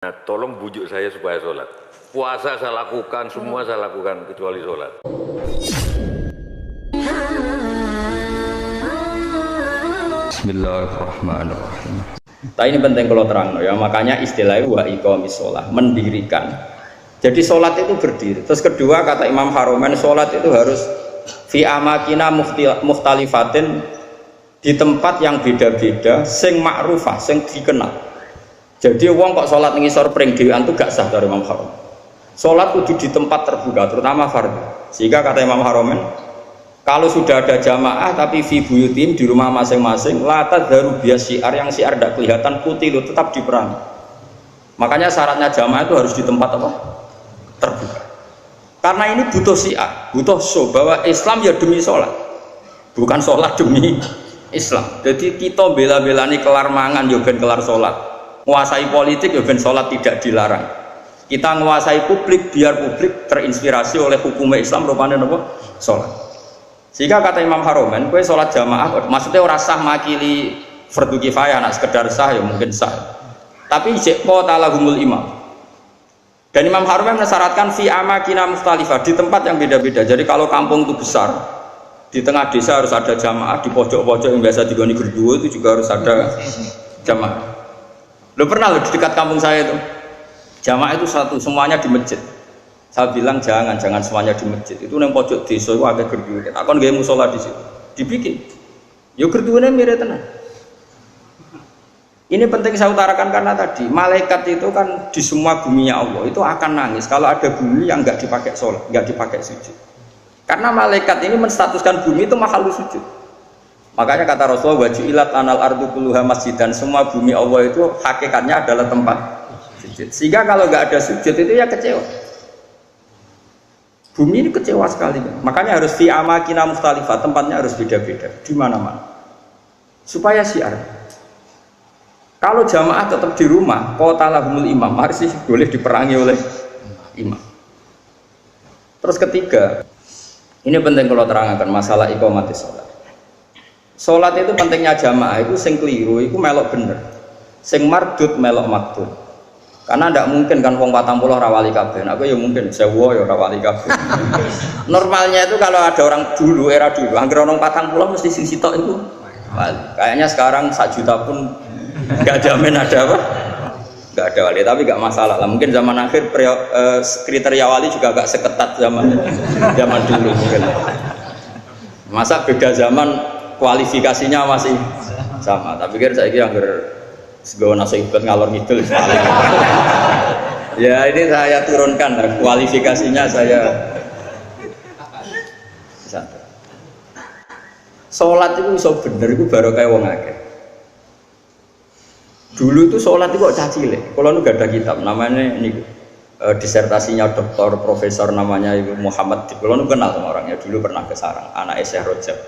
Nah, tolong bujuk saya supaya sholat. Puasa saya lakukan, semua saya lakukan kecuali sholat. Bismillahirrahmanirrahim. Tapi ini penting kalau terang ya, makanya istilahnya wa iqamis sholat, mendirikan. Jadi sholat itu berdiri. Terus kedua kata Imam Haromen, sholat itu harus fi amakina mukhtalifatin, di tempat yang beda-beda, sing ma'rufah, sing dikenal. Jadi wong kok sholat ngisor pring dhewean itu gak sah dari Imam Haromen. Sholat kudu di tempat terbuka, terutama fardu. Sehingga kata Imam Haromen, kalau sudah ada jamaah tapi fi buyutin di rumah masing-masing, la tadharu bias syiar, yang syiar tidak kelihatan putih itu tetap diperangi. Makanya syaratnya jamaah itu harus di tempat apa? Terbuka. Karena ini butuh syiar, butuh show bahwa Islam ya demi sholat, bukan sholat demi Islam. Jadi kita bela-belani kelar mangan ya ben kelar sholat, nguasai politik ya ben sholat tidak dilarang. Kita nguasai publik biar publik terinspirasi oleh hukum Islam rupanya apa? Sholat. Sehingga kata Imam Haromen, kowe sholat jamaah, maksudnya ora sah makili fardu kifayah, nak sekedar sah ya mungkin sah. Tapi jek qatalahumul imam. Dan Imam Haromen mensyaratkan fi amakina mukhtalifah, di tempat yang beda-beda. Jadi kalau kampung itu besar, di tengah desa harus ada jamaah, di pojok-pojok yang biasa digoni gerduwo itu juga harus ada jamaah. Lo pernah lo di dekat kampung saya itu, jamaah itu satu, semuanya di masjid. Saya bilang jangan semuanya di masjid. Itu neng pojok desa itu agak gerduwo. Aku nggak musola di situ. Dibikin. Yo gerduwone mirip tenan. Ini penting saya utarakan karena tadi malaikat itu kan di semua buminya Allah itu akan nangis kalau ada bumi yang nggak dipakai sholat, nggak dipakai sujud. Karena malaikat ini menstatuskan bumi itu makhluk sujud. Makanya kata Rasulullah wajulat anal ardu kulluha masjidan, semua bumi Allah itu hakikatnya adalah tempat sujud. Sehingga kalau nggak ada sujud itu ya kecewa. Bumi ini kecewa sekali. Makanya harus fi amakina mukhtalifah, tempatnya harus beda-beda di mana-mana. Supaya syiar. Kalau jamaah tetap di rumah, qatalahumul imam, harus sih boleh diperangi oleh imam. Terus ketiga, ini penting kalau terangkan masalah iqamati sholat. Sholat itu pentingnya jamaah itu sing keliru itu melok bener, sing mardud melok makbul. Karena ndak mungkin kan wong 40 ora wali kabeh. Aku ya mungkin sewu ya ora wali kabeh. Normalnya itu kalau ada orang dulu era dulu, angger orang 40 mesti sing sitok itu wali. Kayaknya sekarang 1 juta pun nggak jamin ada apa? Nggak ada wali, tapi nggak masalah lah. Mungkin zaman akhir kriteria wali juga agak seketat zaman zaman dulu mungkin. Masa beda zaman kualifikasinya masih sama. Tapi kira saya kira angger segawa nasihat ngalor ngidul sekali. Ya ini saya turunkan lah, kualifikasinya saya. Satu. Sholat itu iso bener itu baru kayak wong akeh. Dulu itu sholat itu kok cah cilik. Kalau nu gak ada kitab namanya ini disertasinya doktor profesor namanya itu Muhammad. Kalau nu kenal sama orangnya dulu pernah ke Sarang, anak Syekh Rojab.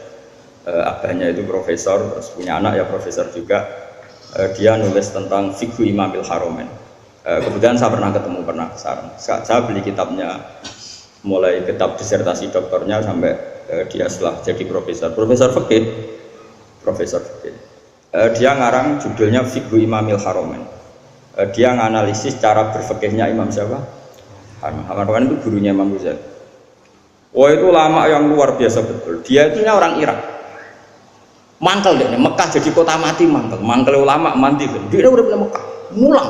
Abahnya itu profesor, terus punya anak ya profesor juga. Dia nulis tentang fikih Imamil Haromen. Kemudian saya pernah ketemu, pernah ke Sarang. Saya beli kitabnya, mulai kitab disertasi doktornya sampai dia setelah jadi profesor, profesor fikih, profesor fikih. Dia ngarang judulnya Fikih Imamil Haromen. Dia nganalisis cara berfikihnya Imam siapa? Haromen itu gurunya Imam Ghazali. Wah itu lama yang luar biasa betul. Dia itu orang Irak. Mangkel deh, Mekah jadi kota mati mangkel. Mangkel ulama mandi. Dia udah punya Mekah, mulang.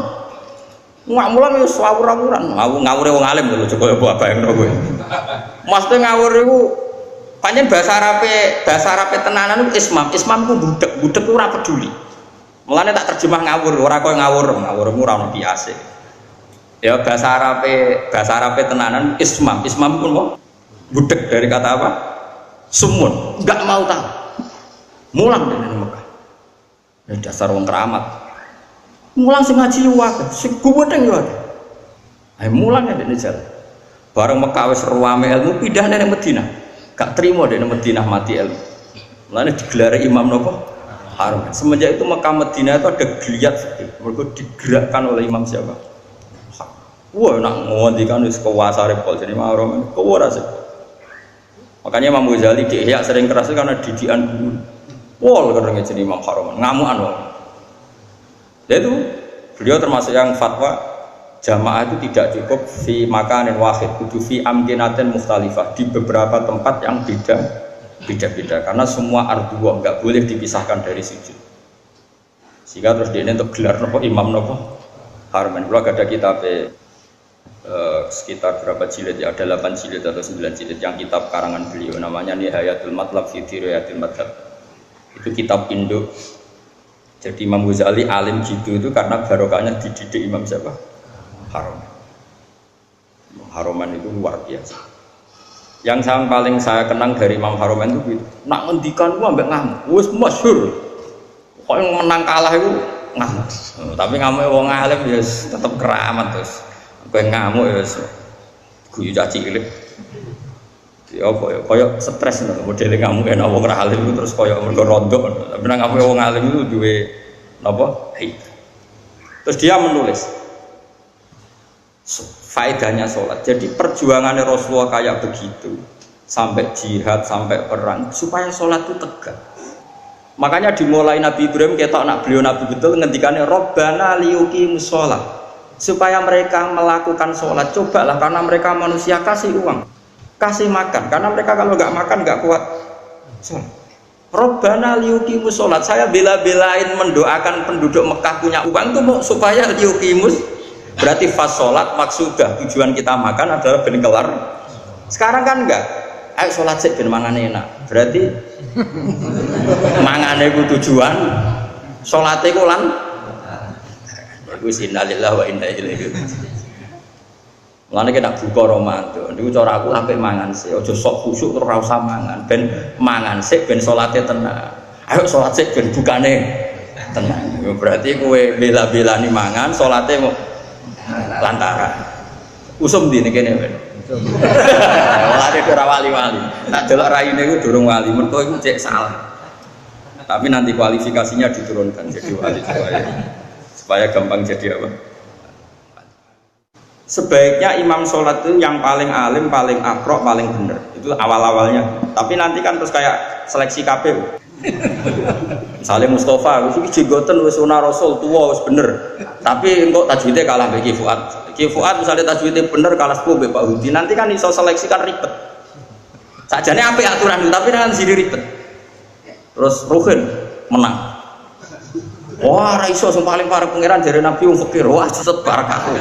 Nggak mulang ya ngawur-ngawuran. Ngawur ngawure wong alim lho coba apa bayangno kowe. Maksudnya ngawur iku pancen bahasa Arabe tenanan iku ismam. Ismam iku budek, budek ku ora peduli. Mulane tak terjemah ngawur, ora koyo ngawur, ngawurmu ora ono biase. Ya bahasa Arabe tenanan ismam. Ismam ku apa? Budek dari kata apa? Sumun, enggak mau tahu. Mulang dari Mekah. Ya dasar wong keramat. Mulang sing ngaji wae, sing guwedeng yo akeh. Ayo mulang ya dene jalan. Bareng Mekah wis ruame ilmu pindah nang Madinah. Gak terima dene Madinah mati ilmu. Mulane digelar imam nopo? Haram. Semenjak itu Mekah Madinah itu ada geliat fikih. Mergo digerakkan oleh imam siapa? Wah, nak ngendikan wis kewasare pol jenenge Haram. Kewara sih. Makanya Imam Ghazali di Ihya sering keras karena didikan guru. Wah, kerenge jenenge Imam Haram, ngamukan wong. Ya itu beliau termasuk yang fatwa Jamaah itu tidak cukup في مكان واحد, kudu في أمكنة مختلفة, di beberapa tempat yang beda beda-beda karena semua أرض الله nggak boleh dipisahkan dari sujud. Sehingga terus dia ini untuk gelar nopo, imam nopo, Haramain. Kalau ada kitab sekitar berapa jilid ya, ada 8 jilid atau 9 jilid yang kitab karangan beliau namanya Nihayatul Matlab fi Dirayatil Madhab. Itu kitab induk. Jadi Imam Ghazali alim gitu itu karena barokahnya dididik Imam siapa? Haramain. Haramain itu luar biasa. Yang yang paling saya kenang dari Imam Haramain itu gitu. Nak ngendikan gua ambek ngamuk, wis masyhur. Pokoknya menang kalah itu ngamuk. Tapi ngamuk wong alim ya tetep keramat terus. Kowe ngamuk ya guyu cah cilik. Ya apa ya, koyo stres ngono modele ngamuk enak wong ra alim itu terus koyo mergo rondo. Tapi nek ngamuk wong alim itu duwe napa? Terus dia menulis faedahnya sholat. Jadi perjuangannya Rasulullah kayak begitu, sampai jihad, sampai perang, supaya sholat itu tegak. Makanya dimulai Nabi Ibrahim ketok nak beliau Nabi betul, ngendikannya ربنا ليقيموا الصلاة, supaya mereka melakukan sholat. Cobalah, karena mereka manusia, kasih uang, kasih makan, karena mereka kalau nggak makan nggak kuat sholat. ربنا ليقيموا الصلاة. Saya bela-belain mendoakan penduduk Mekah punya uang itu mau supaya ليقيموا. Berarti فالصلاة مقصودة, tujuan kita makan adalah ben kelar. Sekarang kan enggak. Ayo sholat sih ben mangan enak. Berarti mangane iku tujuan, salate iku lan iku innalillahi wa inna ilaihi raji'un. Mulane kena buka Ramadan, niku cara aku sampe mangan sih, aja sok khusuk terus ora usah mangan, ben mangan sik ben salate tenang. Ayo salat sik ben bukane tenang. Ya berarti kowe bela-belani mangan, salate mau lantaran. Usum ndi kene ben. Mulane ora wali-wali. Tak delok raine iku durung wali, mergo iku cek salah. Tapi nanti kualifikasinya diturunkan jadi wali supaya supaya gampang jadi apa? Sebaiknya imam sholat itu yang paling alim, paling akrok, paling bener. Itu awal-awalnya. Tapi nanti kan terus kayak seleksi KPU. Misalnya Mustafa, wis iki jenggoten, wis sunah Rasul, tua, wis bener. Tapi engko tajwidnya kalah mbek Ki Fuad. Ki Fuad misalnya tajwidnya bener kalah 10 mbek Pak Hudi. Nanti kan iso seleksi kan ribet. Sajane apik aturan, tapi kan sini ribet. Terus Ruhin menang. Wah, ra iso, sing paling parek Pangeran jare Nabi wong fakir. Wah, tetep parek aku.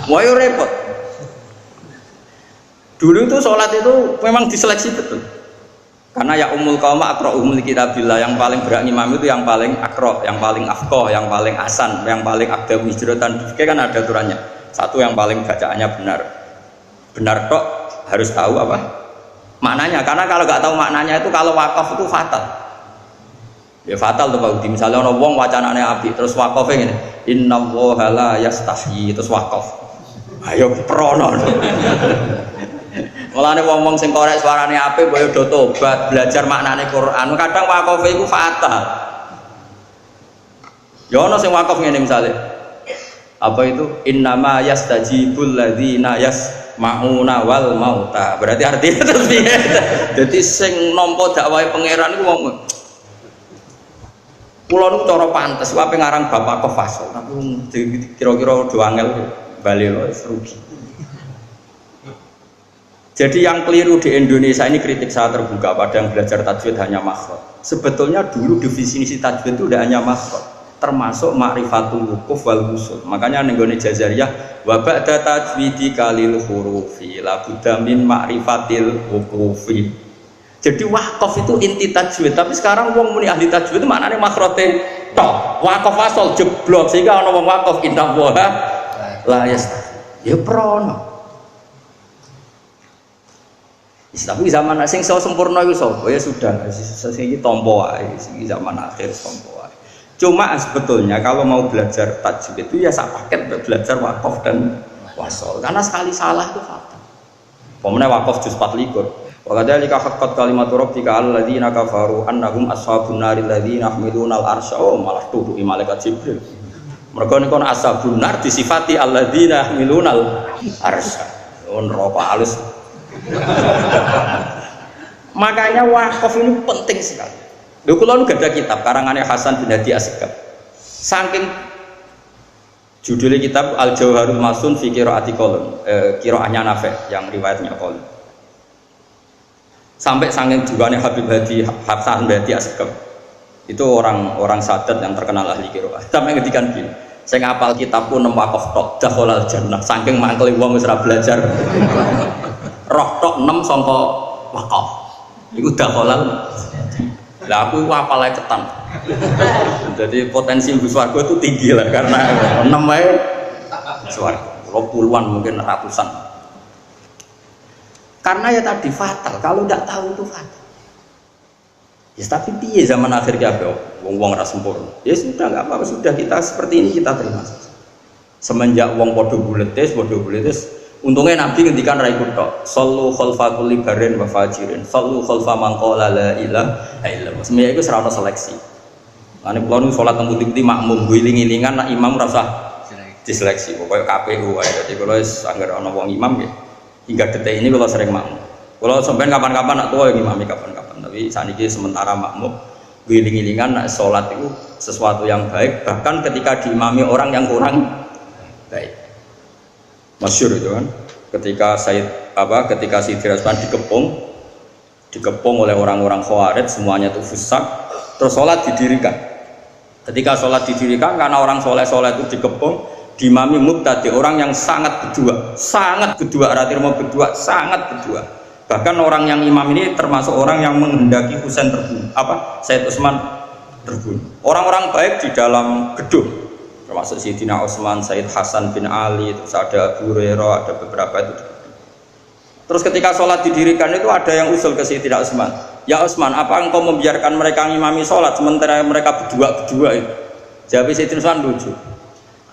Wah, yo repot. Dulu itu sholat itu memang diseleksi betul. Karena يؤم القوم أقرؤهم لكتاب الله, yang paling berhak imam itu yang paling أقرأ, yang paling أفقه, yang paling أحسن, yang paling أقدم هجرة. Kan ada aturannya. Satu, yang paling bacaannya benar. Benar tok harus tahu apa? Maknanya. Karena kalau nggak tahu maknanya itu, kalau wakaf itu fatal. Ya fatal tuh, Pak Budi. Misalnya ono wong wacanane apik terus wakafnya ngene. إن الله لا يستحيي terus wakaf. Ayo prono. Mulane wong-wong sing korek suarane apik mbok yo do tobat, belajar maknane Quran. Kadang wakofe iku fatal. Ya ono sing wakaf ngene misale. Apa itu? إنما يستجيب الذين يسمعون والموتى. Berarti artinya terus piye? Dadi sing nampa dakwahe Pangeran iku wong. Kula niku cara pantes wae ngarang bab wakaf fasol, tapi kira-kira do angel bali rugi. Jadi yang keliru di Indonesia ini, kritik saya terbuka pada yang belajar tajwid hanya makhraj. Sebetulnya dulu definisi tajwid itu tidak hanya makhraj, termasuk معرفة الوقوف والوصول. Makanya nenggone Jazariyah وبعد تجويدك للحروف لا بد من معرفة الوقوف. Jadi wakaf itu inti tajwid, tapi sekarang wong muni ahli tajwid itu maknanya makhraje tok. Wakaf asal jeblok sehingga ana wong wakaf إن الله لا يستحيي. Ya prono. Tapi zaman sing iso sempurna iku sapa? Ya sudah, sing iki tampa wae, sing zaman akhir tampa wae. Cuma sebetulnya kalau mau belajar tajwid itu ya sak paket belajar wakaf dan wasol. Karena sekali salah itu fatal. Pemene wakaf juz 24. وكذلك حقت كلمة ربك على الذين كفروا أنهم أصحاب النار الذين يحملون العرش. Oh, malah tutuki malaikat Jibril. Mergo niku أصحاب النار disifati الذين يحملون العرش. Oh, neraka halus. Makanya wakaf ini penting sekali. Lho, kula nu ada kitab karangannya Hasan bin Hadi Assegaf. Saking Judulnya kitab Al Jauharul Masun fi Qiraati Qalun, qiraahnya Nafi yang riwayatnya Qalun. Sampai saking juane Habib Hadi Hasan Hadi Assegaf. Itu orang-orang sadat yang terkenal ahli qiraah. Sampai ngendikan gini, saya ngapal kitab pun nem wakaf tok دخل الجنة, saking mangkeli wong wis ora belajar. Roh tok nem sangka wakaf. Iku دخل. Lah, aku iku apal ae ketan. Jadi potensi mlebu swarga itu tinggi lah karena enam wae swarga. Kalau puluhan, mungkin ratusan. Karena ya tadi fatal, kalau tidak tahu itu fatal. Ya tapi piye, zaman akhir ki apa? Wong-wong ora sempurna. Ya sudah, nggak apa-apa, sudah kita seperti ini, kita terima saja. Semenjak wong podo buletes, untungnya Nabi ngendikan ra iku tok. صلوا خلف كل بر وفاجر. صلوا خلف من قال لا إله إلا الله. Semenjak iku ora ono seleksi. Mane kula nu salat teng putih-putih makmum guling-gilingan, nak imam ora usah diseleksi. Pokoknya KPU wae. Dadi kula wis anggere ana wong imam ya. Hingga detik ini kula sering makmum. Kula sampean kapan-kapan nak tua yang imami kapan-kapan. Tapi saat ini sementara makmum, guling-gilingan nak sholat itu sesuatu yang baik bahkan ketika diimami orang yang kurang baik. Masyur itu kan ketika Said apa, ketika Sayyidina Utsman dikepung dikepung oleh orang-orang Khawarij, semuanya itu fusak, terus sholat didirikan. Ketika sholat didirikan, karena orang soleh-soleh itu dikepung, diimami mubtadi, orang yang sangat berdua, sangat berdua, ratir mau berdua, sangat berdua. Bahkan orang yang imam ini termasuk orang yang menghendaki Husain terbunuh, apa, Said Utsman terbunuh. Orang-orang baik di dalam gedung termasuk Sayyidina Utsman, Sayyid Hasan bin Ali, terus ada Abu Hurairah, ada beberapa itu. Terus ketika sholat didirikan itu ada yang usul ke Sayyidina Utsman. "Ya Utsman, apa engkau membiarkan mereka ngimami sholat sementara mereka berdua-berdua itu?" Jawab Sayyidina Utsman lucu.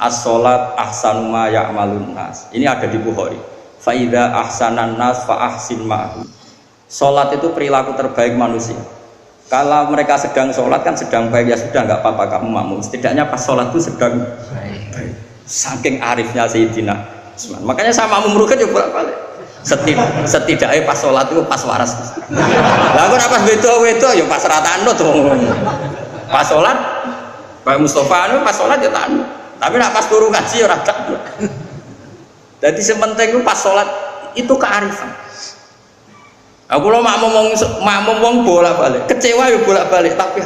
الصلاة أحسن ما يعمل الناس. Ini ada di Bukhari. فإذا أحسن الناس فأحسن معهم. Sholat itu perilaku terbaik manusia. Kalau mereka sedang sholat kan sedang baik, ya sudah, nggak apa-apa kamu makmum. Setidaknya pas sholat itu sedang baik. Saking arifnya Sayyidina Utsman. Makanya sama makmum rukin ya bolak-balik. Setidaknya pas sholat itu pas waras. Lah, aku pas beda-beda ya pas rata anut. Pas sholat Pak Mustafa itu pas sholat ya tak. Tapi nak pas turu ngaji ya ora tak. Jadi sementing itu pas sholat itu kearifan. Aku lo makmum wong bolak-balik, kecewa ya bolak-balik, tapi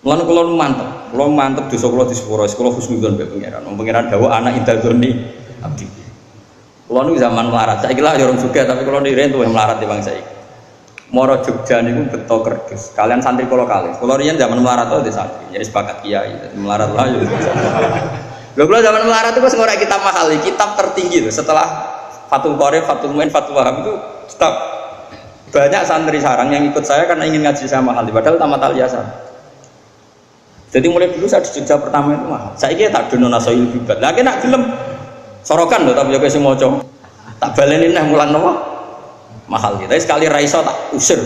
mulane kula mantep dosa kula di sepuro, kula husnudzon mbek Pangeran. Wong Pangeran dawuh أنا عند ظن عبدي. Kula niku zaman melarat, saiki lah ya urung sugih, tapi kula niren tuwih melarat timbang saiki. Moro Jogja niku beto kerdus. Kalian santri kula kalih. Kula riyen zaman melarat tuh di santri, jadi sepakat kiai, jadi melarat lah ya. Lho, kula zaman melarat itu pas ngorek kitab mahal, kitab tertinggi loh. Setelah Fathul Qorib, Fathul Muin, Fathul Wahab itu kitab banyak santri Sarang yang ikut saya karena ingin ngaji sama Mahali, padahal tamat aliyah. Jadi mulai dulu saya di Jogja pertama itu mahal. Saya kira tak dono Nashoihul Ibad. Lagi nak gelem sorokan loh, tapi ya sing maca. Tak baleni neh mulang nopo? Mahal gitu. Tapi sekali raiso tak usir.